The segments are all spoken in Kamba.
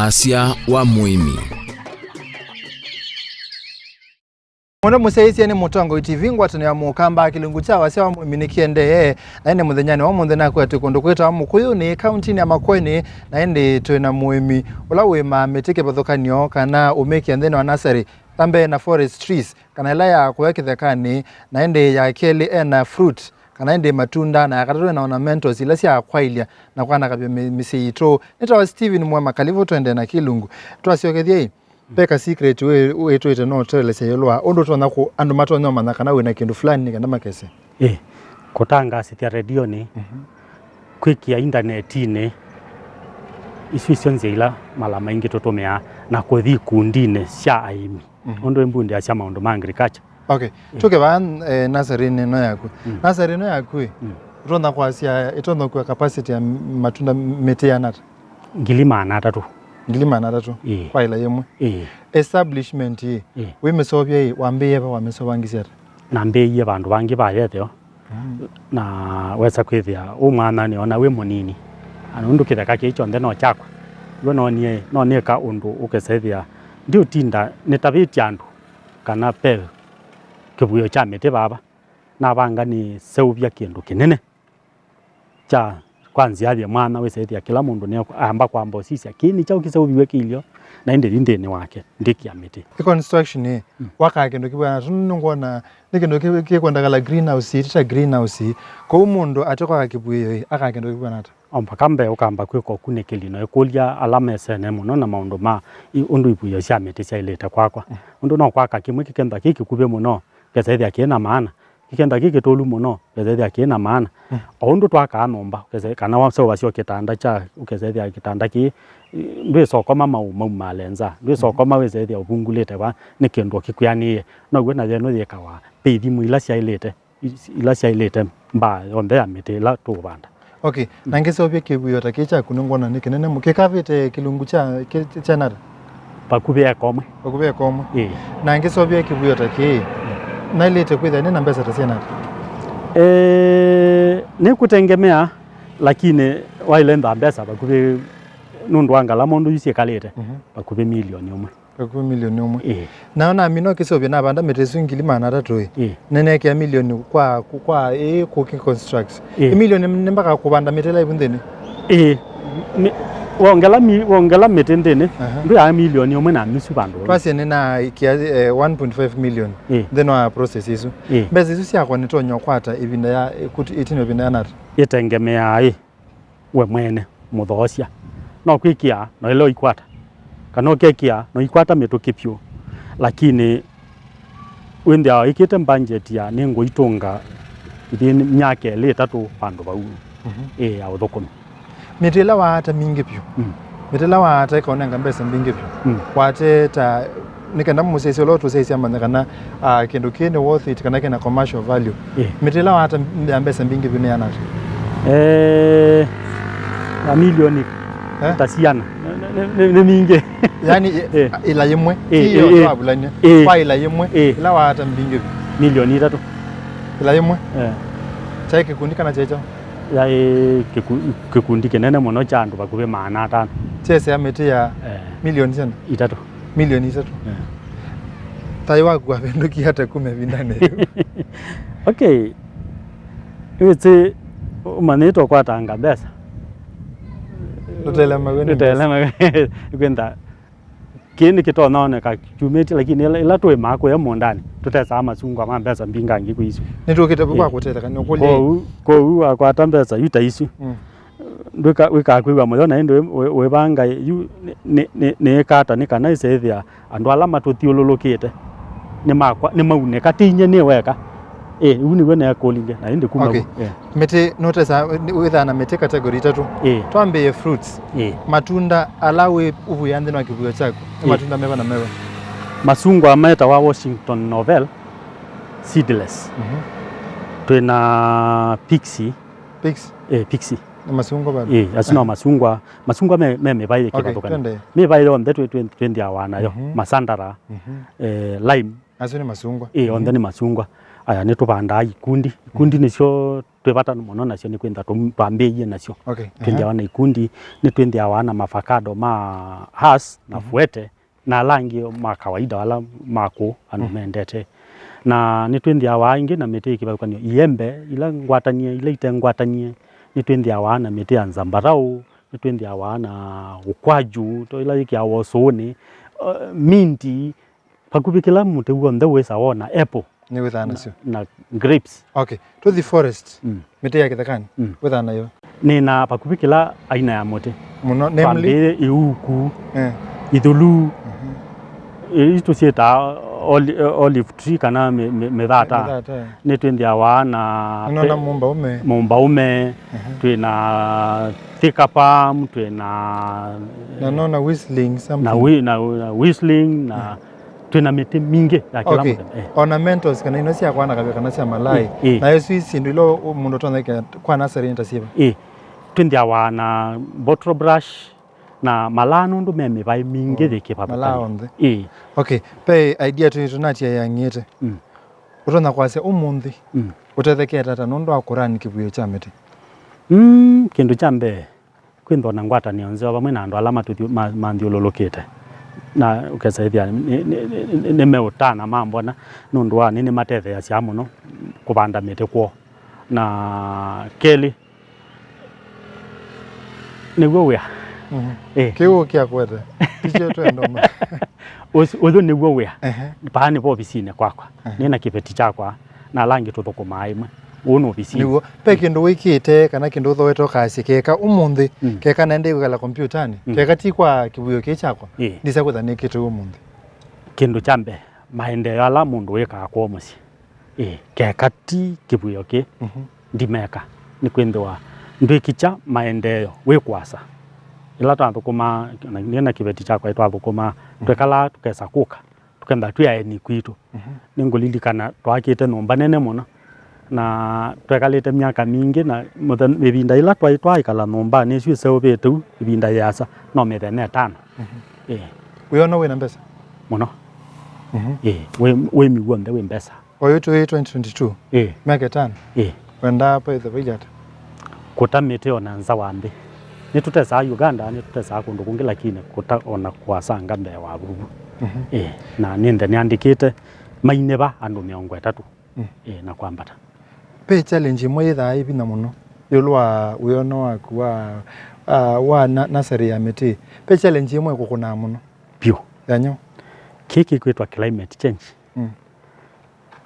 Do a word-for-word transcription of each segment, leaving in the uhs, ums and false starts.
Wasya wa mũĩmi. Mũno mũsyaĩĩsye nĩ Mũtongoi T V, ngwatanĩo ya Mũkamba, kĩlungu kya wasya wa mũĩmi nĩkĩendee, na ĩndĩ mũthenyanĩ wa ũmũnthĩ nakwĩa twĩ kũndũ kwĩtawa Mũkũyũnĩ, kauntinĩ ya Makueni, na ĩndĩ twĩ na mũĩmi ũla ũĩmaa mĩtĩ kĩvathũkany'o kana ũmĩkĩa nthĩnĩ wa nasarĩ, ta mbee na forest trees, kana ĩla ya kũya kĩthekanĩ, na ĩndĩ ya kelĩ ena fruit, kana ĩndĩ matunda, na ya katatũ ena ornamentals ila sya kwaĩlya na kwanakavya mĩ-, mĩsyĩ yitũ. Nĩtawa Steven Mwema, kalivũ twende na kĩlungu. Twasyokethya ĩ, ve ka secret wĩ-, wĩtwĩte no ũtũelesya ĩũlũ wa ũndũ ũtonya kũ-, andũ matonya ũmanya kana wĩna kĩndũ fulani nĩ kenda makese? Ĩ, kũtangaasĩthya redionĩ, mhm, kwĩkĩa indanetinĩ, isu isyo nzĩa ila mala maingĩ tũtũmĩaa, na kũthi ikundinĩ sya aĩmi. Mhm. Ũndũ ĩmbundĩasya maũndũ ma agriculture. Okay. Mm. Tũke vaa, eh, nasarĩ ĩno yaku. Mm. Nasarĩ ĩno yaku ĩ, mm, ũtonya kwasya, ĩtonya kũa capacity ya matunda mĩtĩ yana ata? Ngili maana atatũ. Ngili maana atatũ. Ĩĩ. Kwa ĩla yĩmwe. Ĩĩ. Establishment ĩ, ĩĩ, wĩmĩseũvya ĩ, wambĩĩe va, wamĩseũvangisye ata? Nambĩĩie vandũ vangĩ va yetheo. Mm. Na wesa kwĩthĩa ũ mwana nĩona wĩ mũnini. Na nũndũ kĩtheka kĩĩ kyonthe no kyakwa. W'o nonie, no nĩka ũndũ ũkesethĩa ndiũtinda nĩtavĩtye andũ kana ve kĩvuĩo kya mĩtĩ vava. Navanga nĩseũvya kĩndũ kĩnene kya, kwa nzĩa yĩ mwana wĩsethĩa kĩla mũndũ nĩ amba kwamba ũsisya, kĩĩ nĩ kyaũ kĩseũviw'e kĩilyo, na ĩndĩ yu nthĩnĩ wake ndĩkĩa mĩtĩ. Ĩ construction ĩ, mm, wakaa kĩndũ kĩvw'ana tũnũ nĩngwona nĩ kĩndũ kĩ-, kĩkwendakala greenhouse, ĩtĩ ta greenhouse. Kwoou mũndũ atekwaka kĩvuĩo ĩ, akaa kĩndũ kĩvw'ana ata? O mpaka mbee ũkamba kwĩka ũkunĩkĩli na ĩkũlya ala mesene mũno na maũndũ ma i-, ũndũ ivuĩo sya mĩtĩ syaĩlĩte kwakwa. Mm. Ũndũ no kwaka kĩmwe kĩkenda kĩ kĩkuvĩ mũno, kĩsethĩa kĩ na maana, kĩkenda kĩ kĩtũlu mũno, kĩsethĩa kĩ na maana. Mm. O ũndũ twakaa nyũmba, ũkese-, kana waseũvasya kĩtanda kya, ũkesethĩa kĩtanda kĩ, ndwĩsokoma mau, mau malenza, ndwĩsokoma wĩsethĩa ũvungulĩte va, nĩ kĩndũ kĩkwĩanĩie. Now'o na yenũ yĩkawa, ve ithimũ ila syaĩlĩte. Is-, ila syaĩlĩte mbaa yonthe ya mĩtĩ ĩla tũũvanda. Okay, mm, na ngĩseũvya kĩvuĩo ta kĩĩ kyaku nĩngwona nĩ kĩnene mũno. Kĩkavĩte kĩlungu kya, kya, kya nata? Vakuvĩ eka ũmwe. Vakuvĩ eka ũmwe. Ĩĩ. Na ngĩseũvya kĩvuĩo ta kĩĩ, naĩlĩte kwĩthĩa nĩ na mbesa ta syana ata? Eh, nĩkũtengemea, lakini waĩle ntha mbesa vakuvĩ nũndũ wa ngalama ũndũ yu syĩkalĩte, mhm, vakuvĩ milioni ũmwe. Vakuvĩ milioni ũmwe. Ĩĩ. Nao namina ũkĩseũvya navanda mĩtĩ ĩsu ngili maana atatũ ĩ. Ĩĩ. Nĩnekĩa milioni kwa, kwa ĩ kũkĩ construct. Ĩĩ. Ĩ milioni nĩ mpaka kũvanda mĩtĩ ĩla ĩvu nthĩnĩ? Ĩĩ. Mi-, wongela mi-, wongela mĩtĩ nthĩnĩ, aha, ndũyaa milioni ũmwe na nusu vandũ vau. Twasye nĩnaĩkĩa, eh, one point five million, ĩĩ, nthĩnĩ wa process ĩsu. Ĩĩ. Mbesa isu syakwa nĩtonya ũkwata ĩvinda ya, ĩkut-, ĩtina ĩvinda ya nata? Ĩtengemeaa ĩ we mwene mũthoosya. No kwĩkĩa no ĩla ũikwata, kana ũkekĩa no ikwata mĩtũkĩ vyũ, lakini wĩnthĩawa ĩkĩte mbanjeti ya nĩngũitũnga nthĩnĩ myaka ĩlĩ ĩtatũ vandũ vau, mhm, ĩ ya ũthũkũmi. Mĩtĩ ĩla waata mingĩ vyũ, mm, mĩtĩ ĩla waata ĩkaũnenga mbesa mbingĩ vyũ, mm, waatee ta nĩ kenda mũsyaĩĩsya ũla ũtũsyaĩĩsya amanye kana, ah, kĩndũ kĩĩ nĩ worth it kana kĩna commercial value. Ĩĩ. Mĩtĩ ĩla waata ya mbesa mbingĩ vyũ nĩ yana ata? Eh, mamilioni, eh, ta siana. Nĩ, nĩ, nĩ, nĩ mingĩ. Yaani, ĩ-, ĩĩ, ĩla yĩmwe, ĩĩ, ti ĩĩ, ĩyo ĩĩ, twavulany'a. Ĩĩ. Kwa ĩla yĩmwe, ĩĩ, ĩla waata mbingĩ vyũ? Milioni itatũ. Ĩla yĩmwe? Eh. Kyaĩ kĩkundi kana kyaĩ kyaũ? Yaĩ kĩku-, kĩkundi kĩnene mũno kya andũ vakuvĩ maana atano. Kyesea mĩtĩ ya, eh, milioni siana? Itatũ. Milioni itatũ. Eh. Thayũ waku wavĩndũkie ata kuma ĩvindanĩ yĩu? Okay. Wĩsĩ, ũmanyĩtwe ũkwatanga mbesa. Ndũtelemaw'e nĩ mbesa. Ndũtelemaw'e. Kwĩnda kĩĩ nĩkĩtonya oneka kyumĩtye, lakini ĩla, ĩla tũĩmaa kũya mũũndanĩ, tũtesaa masungwa ma mbesa mbingangĩ kwĩ isu. Nĩtũkĩte vu kwa, ĩĩ, kũtetheka, nĩũkũlya. Kwoou, kwoou wakwata mbesa yu ta isu. Mm. Ndwĩka-, wĩkaa kwĩw'a mũyo na ĩndĩ wĩ-, wĩ-, wĩvanga yu nĩ, nĩ, nĩ, nĩĩkata nĩ kana ĩseĩthĩa andũ ala matũthyũlũlũkĩte nĩmakwa-, nĩmaunĩka, ti inyie nĩ weka. Ĩĩ, ũu nĩw'o neekũlilye, na ĩndĩ kuma, okay, vu, ĩĩ. Mĩtĩ, nũtesa, wĩthaa na mĩtĩ category itatũ. Ĩĩ. Twambĩĩe fruits. Ĩĩ. Matunda ala wĩ ũvuĩa nthĩnĩ wa kĩvuĩo kyaku, nĩ, ĩĩ, matunda meva na meva? Masungwa metawa Washington Novell, seedless. Mhm. Twĩ na Pixie. Pixie? Ĩĩ, Pixie. Nĩ masungwa bado? Ĩĩ, asu no, eh, masungwa. Masungwa me, me mĩvaĩ, okay, kĩvathũkany'o. Twende. Mĩvaĩ yonthe twĩ-, twĩ-, twĩnthĩawa nayo. Mhm. Masandara, mhm, eh, lime. Asu nĩ masungwa. Ĩĩ, onthe, mhm, nĩ masungwa. Aya, nĩtũvandaa ikundi. Ikundi nĩsyo twĩ vata mũno nasyo, nĩ kwĩthĩwa tũ-, twambĩĩie nasyo. Okay. Twĩthĩawa na ikundi, nĩtwĩthĩawa na mavakado ma Hass na Fuete, na ala angĩ ma kawaida, ala ma kũũ andũ mendete. Na nĩtwĩthĩawa ĩngĩ na mĩtĩ ĩkĩvathũkanio, iembe, ila ngwatanie, ila ite ngwatanie, nĩtwĩthĩawa na mĩtĩ ya nzambaraũ, nĩtwĩthĩawa na ũkwaju, to ila yĩkĩawa ũsũũnĩ, uh, minti, vakuvĩ kĩla mũtĩ w'onthe wĩsa wona, apple. Nĩwĩthaa nasyo. Na grapes. Okay. Tũthi forest. Mm. Mĩtĩ ya kĩthekanĩ. Mm. Wĩthaa nayo. Nĩ na vakuvĩ kĩla aina ya mũtĩ. Mũno, namely? Twambĩĩe iuku, eh, ithulu, mhm, ii tũsyĩtaa oli-, olive tree kana mĩ-, mĩ-, mĩthata. Mĩthata, eh. Nĩtwĩthĩawa na nĩnona pe-, mũmbaume. Mũmbaume, mhm, twĩ na thicker palm, twĩ na, na nona whistling na something. Wi-, na, na whistling, na, mm, twĩ na mĩtĩ mingĩ ya kĩla, okay, mũthemba. Eh. Ornamentals kana ino sya kwana kavya kana sya malai. Eh, eh. Na isu syĩndũ ila ũ-, mũndũ ũtonya kwa nursery nĩ ta syĩva? Eh. Twĩthĩawa na bottle brush na malaa nũndũ me mĩvaĩ mingĩ, oh, yĩ kĩvathũkanyo. Malaa onthe. Eh. Okay. Pe idea tu tũnatiaĩang'ĩte. Mm. Ũtonya kwasya ũmũnthĩ, mm, ũtethekete ata nũndũ wa kũrani kĩvuĩo kya mĩtĩ? Mm, kĩndũ kya mbee, kwĩthĩwa na ngwatanĩo nzeo vamwe na andũ ala matũthiũ-, ma-, manthyũlũlũkĩte. Na ũkesa ĩthĩa nĩ, nĩ, nĩ, nĩ, nĩmeũtana mambona, nũndũ wa nĩ, nĩmatetheeasya mũno kũvanda mĩtĩ kwoo. Na kelĩ, nĩw'o wĩa. Mhm. Eh. Kĩu ũkĩakwete. Tikyo twendoma. Ũsu-, ũyũ nĩw'o wĩa. Ehe. Paa nĩ vovisinĩ kwakwa. Ehe. Nĩ na kĩveti kyakwa, na ala angĩ tũthũkũmaa ĩmwe. Ũũ nĩ ovisinĩ. Nĩw'o. Pe kĩndũ wĩkĩte, kana kĩndũ ũthoete ũkasya, keka ũmũnthĩ, mm, keka naendee kwĩkala kompiutanĩ, mm, keka ti kwa kĩvuĩo kĩĩ kyakwa, ĩĩ, ndisa kwĩtha nĩkĩte ũmũnthĩ? Kĩndũ kya mbee, maendeeo ala mũndũ wĩkaa kwoo mũsyĩ. Ĩĩ, keka ti kĩvuĩo kĩ, mhm, ndimeka, nĩkwĩthĩwa ndwĩkĩkya maendeeo wĩ kũasa. Ĩla twathũkũmaa, na, nĩ na kĩveti kyakwa twathũkũmaa, mhm, twekalaa tũkesa kũka, tũkenda twĩ aeni kwitũ. Mhm. Nĩngũlilikana twakĩte nyũmba nene mũno, na twekalĩte myaka mingĩ, na mũthe-, ĩvinda ĩla twaĩ twaĩkala nyũmbanĩ ĩsu ĩseũvĩte ũu ĩvinda yĩasa, no mĩthenya ĩtano. Mhm. Ĩĩ. Wĩona wĩ na mbesa? Mũno. Mhm. Ĩĩ, wĩ, wĩmi w'onthe wĩ mbesa. Oyu twĩ twenty twenty-two. Ĩĩ. Myaka ĩtano. Ĩĩ. Wendaa paithe vailye ata? Kũta mĩtĩ ona nza wa nthĩ. Nĩtũtesaa Uganda, nĩtũtesaa kũndũ kũngĩ, lakini kũta ona kũasanga mbee wa vuvu. Mhm. Ĩĩ. Na nĩnthe nĩandĩkĩte mainĩva andũ mĩongo ĩtatũ. Mm. Ĩĩ, na kwambata. Ve challenge ĩmwe yĩthaa yĩ vinya mũno ĩũlũ wa wĩono waku wa, ah, wa na-, nursery ya mĩtĩ. Ve challenge ĩmwe ĩkũkũnaa mũno. Vyũ. Yanyo. Kĩĩ kĩkwĩtwa climate change. Mm.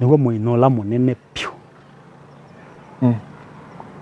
Nĩw'o mũino ũla mũnene vyũ, mm,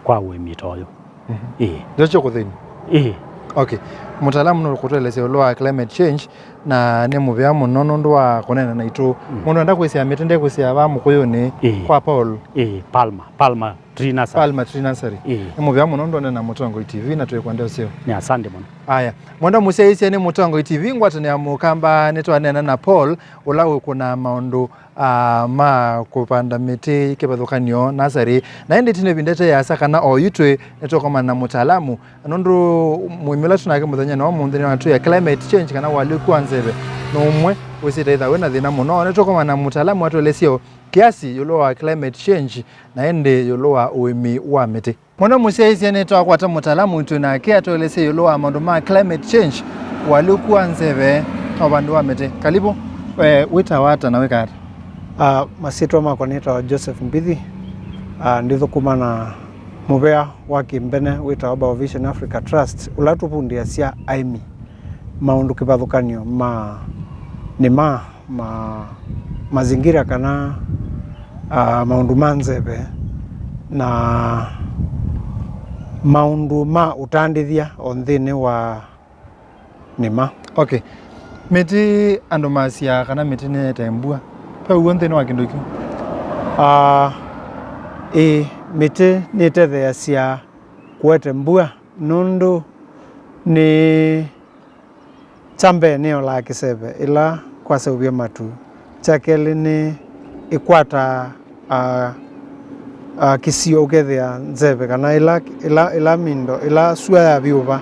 kwa ũĩmi ta ũyũ. Mhm. Ĩĩ. Ndio kyo kũthĩni? Ĩĩ. Okay. Mũtaalamu nũkũtũelesya ĩũlũ wa climate change, na nĩ mũvea mũno nũndũ wa kũneena naitũ. Mm. Mũndũ enda kwĩsĩa mĩtĩ ndekwĩsĩa vaa mũkũyũnĩ, ĩĩ, kwa Paul. Ĩĩ, Palmer. Palmer Tree Nursery. Palmer Tree Nursery. Ĩĩ. Nĩ mũvea mũno nũndũ ũneena Mũtongoi T V na twĩkwendea ũseo. Nĩ asante mũno. Aya. Mwenda mũsyaĩĩsya nĩ Mũtongoi T V, ngwatanĩo ya Mũkamba, nĩtwaneena na Paul, ũla wĩkũnaa maũndũ ah, ma kũvanda mĩtĩ kĩvathũkanio, nursery. Na ĩndĩ ĩtina ĩvinda ĩte yĩasa kana oyu twĩ nĩtũkomana na mũtaalamu, nũndũ mũĩmi ũla twĩ nake mũthenya wa ũmũnthĩ nĩwatwĩa climate change kana ũalyũku wa nzeve nĩ ũmwe wĩsĩte ĩtha wĩ na thĩna mũno. Nĩtũkomana na mũtaalamu atũelesye o kĩasi ĩũlũ wa climate change na ĩndĩ ĩũlũ wa ũĩmi wa mĩtĩ. Mũno mũsyaĩĩsya nĩtwakwata mũtaalamu twĩ nake atũelesye ĩũlũ wa maũndũ ma climate change, ũalyũku wa nzeve, na ũvandi wa mĩtĩ. Kalivu. We wĩtawa ata na wĩkaa ata? Ah, masyĩtwa makwa nĩtawa Joseph Mbithi. Ah, ndĩthũkũma na mũvea wa kĩmbene wĩtawa Biovision Africa Trust, ũla tũvundĩasya aĩmi maũndũ kĩvathũkanyo ma nĩma, ma mazingira kana, ah, maũndũ ma nzeve na maũndũ ma ũtandĩthya o nthĩnĩ wa nĩma. Okay. Mĩtĩ, andũ masyaa kana mĩtĩ nĩyĩetae mbua. Ve ũw'o nthĩnĩ wa kĩndũ kĩu? Ah, ĩĩ, mĩtĩ nĩtetheeasya kũete mbua nũndũ nĩ Kya mbee, nĩyolaa kĩseve ĩla kwaseũvya matu. Kya kelĩ, nĩ ĩkwataa, a, a, kĩsio, ũkethĩa nzeve kana ĩla, ĩla, ĩla mindo, ĩla sua yavyũva,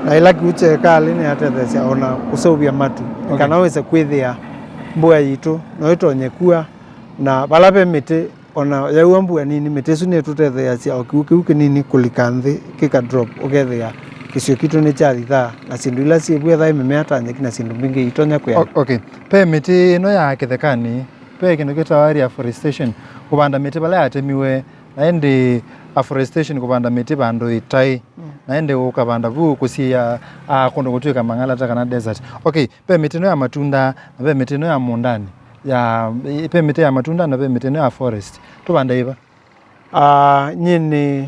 na ĩla kĩu kyekalĩ nĩyatetheesya o na kũseũvya matu, okay, kana wĩse kwĩthĩa mbua yitũ no ĩtonye kua, na vala ve mĩtĩ Ona yaua mbua nini, mĩtĩ ĩsu nĩtũtetheeasya o kĩw'ũ kĩu kĩnini kũlika nthĩ kĩka drop, ũkethĩa kĩsio kitũ nĩkyathithaa, na syĩndũ ila syĩ vu, ethĩwa nĩ mĩmea ta nyeki na syĩndũ mbingĩ, itonya kwĩana. O-, okay. Ve mĩtĩ ĩno ya kĩthekanĩ, ve kĩndũ kĩtawa reforestation, kũvanda mĩtĩ vala yatemiwe, na ĩndĩ afforestation, kũvanda mĩtĩ vandũ ĩtaĩ, na ĩndĩ ũkavanda vu kũsiĩĩa, ah, kũndũ kũtw'ĩka mang'alata kana desert. Okay, ve mĩtĩ ĩno ya matunda, na ve mĩtĩ ĩno ya mũũndanĩ, ya, ve mĩtĩ ya matunda na ve mĩtĩ ĩno ya forest. Tũvande ĩva? Ah, nyie nĩ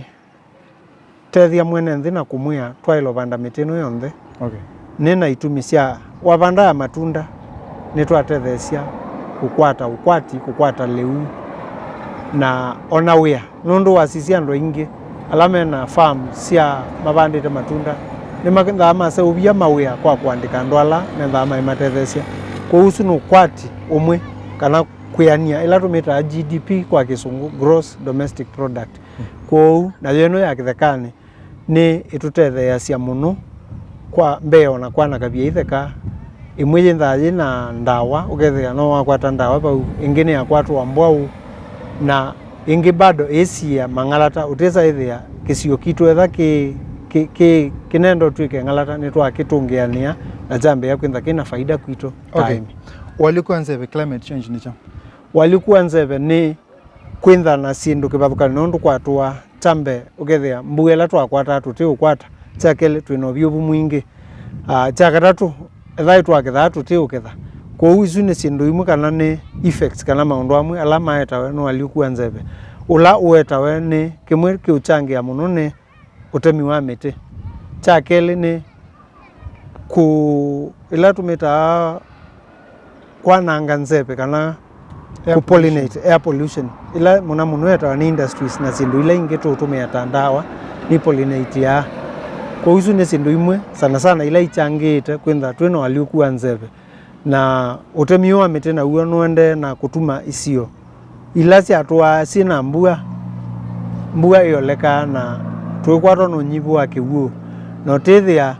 tethya mwene nthĩ na kũmwĩa twaĩle ũvanda mĩtĩ ĩno yonthe. Okay. Nĩ na itumi sya, wavanda ya matunda, nĩtwatetheesya kũkwata ũkwati, kũkwata lĩu, na ona wĩa, nũndũ wasisya andũ aingĩ ala me na farm sya mavandĩte matunda, nĩmethaa maseũvya mawĩa kwa kũandĩka andũ ala methaa maimatetheesya. Kwoou ũsu nĩ ũkwati ũmwe, kana kwĩanĩa, ĩla tũmĩtaa G D P kwa Kĩsũngũ, Gross Domestic Product. Kwoou, nayo ĩno ya kĩthekanĩ nĩ ĩtũtetheeasya mũno kwa mbee ona kwanakavya itheka. Ĩmwe yĩnthaa yĩ na ndawa, ũkethĩa no wakwata ndawa vau, ĩngĩ nĩyakwatwa mbwaũ, na ĩngĩ bado ĩsiĩa mang'alata, ũtĩsa ĩthĩa kĩsio kitũ etha kĩ, kĩ, kĩ, kĩnenda ũtw'ĩke ng'alata, nĩtwakĩtũngĩanĩa na kyambĩĩa kwĩntha kĩ na faida kwitũ ta Okay. aĩmi. Ũalyũku wa nzeve, climate change, nĩ kyaũ? Ũalyũku wa nzeve nĩ kwĩntha na syĩndũ kĩvathũkany'o nũndũ kwatũa. Kya mbee, ũkethĩa mbua ĩla twakwataa tũtĩũkwata. Kya kelĩ, twĩ na ũvyũvu mwingĩ. Ah, kya katatũ, ethĩwa twakethaa tũtĩũketha. Kwoou isu nĩ syĩndũ imwe kana nĩ effects kana maũndũ amwe ala maetawe nĩ ũalyũku wa nzeve. Ũla ũetawe nĩ kĩmwe kĩũkyangĩa mũno nĩ ũtemi wa mĩtĩ. Kya kelĩ nĩ kũ-, ĩla tũmĩtaa kwananga nzeve kana Air kũ pollinate, air pollution, ĩla mũno mũno yetawa nĩ industries na syĩndũ ila ingĩ tũtũmĩa ta ndawa, nĩ pollinateaa. Kwoou isu nĩ syĩndũ imwe sana sana ila ikyangĩĩte kwĩntha twĩ na ũalyũku wa nzeve. Na ũtemi ũũ wa mĩtĩ naw'o nũendee na kũtuma isio ila syatũaa syĩ na mbua, mbua ĩolekaa na tũikwatwa nĩ ũnyivu wa kĩw'ũ, na ũtĩthĩa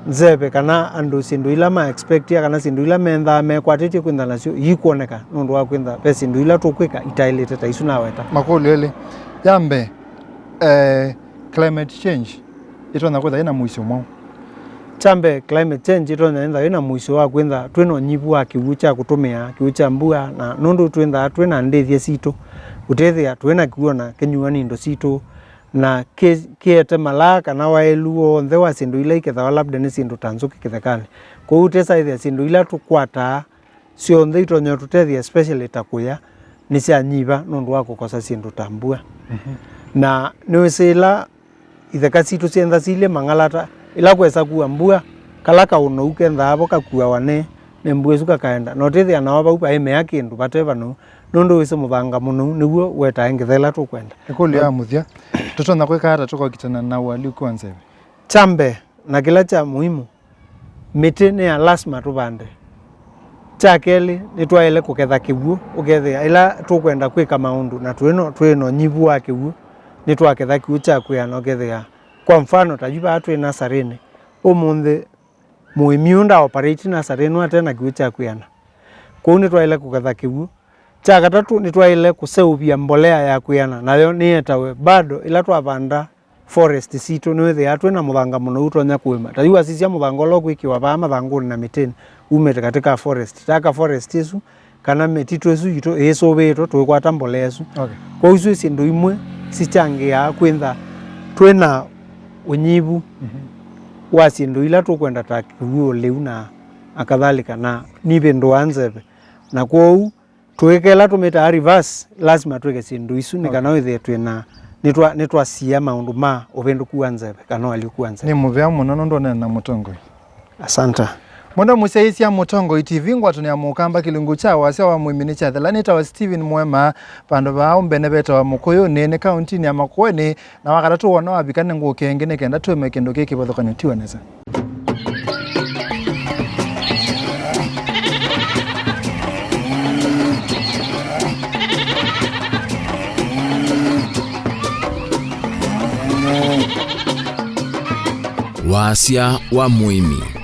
nzeve kana andũ syĩndũ ila ma expectia kana syĩndũ ila menthaa mekwatĩtye kwĩntha nasyo iikwoneka nũndũ wa kwĩntha ve syĩndũ ila tũkwĩka itaĩlĩte ta isu naweta. Makũlyo elĩ. Ya mbee, eh, climate change ĩtonya kwĩtha ĩna mũisyo mwaũ? Kya mbee, climate change ĩtonya ĩthĩwa ĩna mũisyo wa kwĩntha twĩ na ũnyivu wa kĩw'ũ kya kũtũmĩa, kĩw'ũ kya mbua, na nũndũ twĩnthaa twĩ na ndĩthya sitũ, ũtĩthĩa twĩ na kĩw'ũ na kĩnyuwa nĩ indo sitũ, na kĩ-, kĩete malaa kana waĩlu w'onthe wa syĩndũ ila ikethawa labda nĩ syĩndũ ta nzũkĩ kĩthekanĩ. Kwoou ũtesa ĩthĩa syĩndũ ila tũkwataa syonthe itonya ũtũtethya, especially ta kũya, nĩsyanyiva nũndũ wa kũkosa syĩndũ ta mbua. Mhm. Na nĩwĩsĩ ĩla itheka sitũ syentha silye mang'alata, ĩla kwesa kua mbua, kala kaũnou kenthaa vo kakuawa nĩ, nĩ mbua ĩsu kakaenda. Na ũtĩthĩa nao vau vaĩmea kĩndũ vate vanou, nũndũ wĩsĩ mũvanga mũnou nĩw'o ũetae ngetha ĩla tũkwenda. Ĩkũlyo ya mũthya, tũtonya kwĩka ata tũkokitana na ũalyũku wa nzeve? Kya mbee, na kĩla kya mũimu, mĩtĩ nĩ ya lasima tũvande. Kya kelĩ, nĩtwaĩle kũketha kĩw'ũ, ũkethĩa ĩla tũkwenda kwĩka maũndũ na twĩ no, twĩ na ũnyivu wa kĩw'ũ, nĩtwaketha kĩw'ũ kya kwĩana, ũkethĩa, kwa mfano, ta yu vaa twĩ nasarĩnĩ, ũmũnthĩ mũĩmi ũũ nda operate nasarĩ ĩno ate na kĩw'ũ kya kwĩana. Kwoou nĩtwaĩle kũketha kĩw'ũ. Kya katatũ, nĩtwaĩle kũseũvya mbolea ya kwĩana, nayo nĩyetawe bado ĩla twavanda forest sitũ, nĩwĩthĩaa twĩ na mũthanga mũnou ũtonya kũĩma. Ta yu wasisya mũthanga ũla ũkwĩkĩwa vaa mathangũnĩ na mĩtĩnĩ, umĩte katĩ ka forest. Ta ka forest ĩsu, kana mĩtitũ ĩsu yitũ ĩisũvĩĩtwe, tũikwata mbolea ĩsu. Okay. Kwoou isu syĩndũ imwe sikyangĩaa kwĩntha twĩ na ũnyivu Mhm. wa syĩndũ ila tũkwenda ta kĩw'ũ, lĩu na akathalĩka, na nivĩndũaa nzeve. Na kwoou, tũĩkela tũmĩtaa reverse, lasima twĩke syĩndũ isu nĩ Okay. kana wĩthĩe twĩ na, nĩtwa-, nĩtwasia maũndũ ma ũvĩndũku wa nzeve kana ũalyũku wa nzeve. Nĩ mũvea mũno nũndũ ũneena na mũtongoi. Asante. Mũno mũsyaĩĩsya Mũtongoi T V, ngwatanĩo ya Mũkamba, kĩlungu kya wasya wa mũĩmi nĩkyathela. Nĩtawa Stephen Mwema, vandũ vaa ũmbene vetawa Mũkũyũnĩ, nĩ kaũntinĩ ya Makueni, na wakatatũ wona wavika nĩngũkĩa ĩngĩ nĩ kenda tũĩme kĩndũ kĩ kĩvathũkany'o tiwa nesa. Wasya wa mũĩmi.